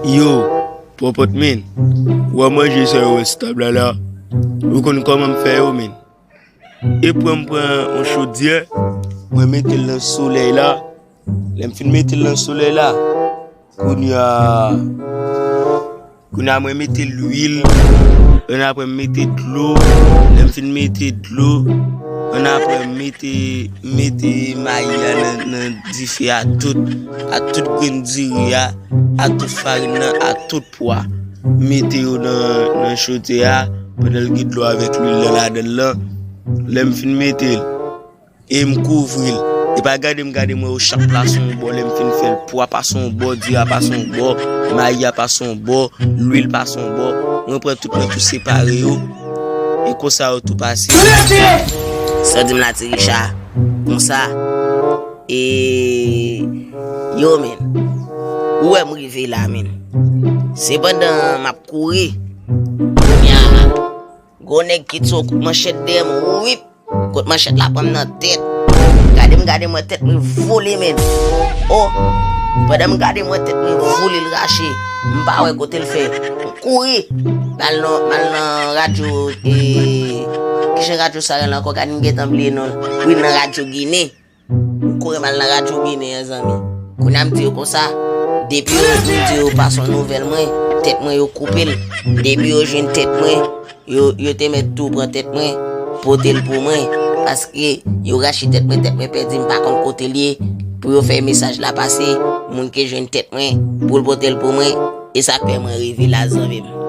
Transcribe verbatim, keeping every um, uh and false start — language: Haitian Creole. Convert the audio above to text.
Yo, Pòpòt men, ou wè manje sa yo wè sou tab la la, ou konn kòman m fè yo men. E pran m pran yon chodyè, mwen mete l nan solèy la. Lè m fin mete l nan solèy la, kounye a, kounye a mwen mete lwil, ann apre m mete dlo, lè m fin mete dlo, ann apre m mete, mete mayi a nan, nan dife a tout, a tout grenn diri a, a tout farin nan, a tout pwa. M mete yo nan, nan chodyè a, pandan l gen dlo avèk lwil nan ladan l lan. Lè m fin mete l, e m kouvri l. E pa gade m, gade m wè yo chak plas yon bò, lè m fin fè l, pwa pase yon bò, diri a pase yon bò, mayi a pase yon bò, lwil pase yon bò. Mwen pran tout mwen tou separe yo. E konsa yo tou pase. Sa di m la ti Richa, konsa. E yo men. Ou wè m rive la men. Se pandan m ap kouri. Kounye a, gwo nèg kit sou kout manchèt dèyè m, wip. Kout manchèt la pran m nan tèt. Gade m, gade m wè tèt mwen vole men. O, pandan m gade m wè tèt mwen vole l rache. M pa wè kote l fè. M kouri. M al nan, m al nan radyo, e, kijan radyo sa rele ankò, gade m gentan bliye non l. Wi, nan radyo Ginen. M kouri m al nan radyo Ginen an, zanmi. Kounye a m di yo konsa, depi yo vin di yo pa son nouvèl mwen, tèt mwen yo koupe l. Depi yo jwenn tèt mwen, yo, yo te mèt tou pran tèt mwen, pote l pou mwen. Paske yo rache tèt mwen, tèt mwen pèdi, m pa konn kote l ye. Pou yo fè mesaj la pase, moun ki jwenn tèt mwen, pou l pote l pou mwen. E sa k fè mwen rive la, zanmi m.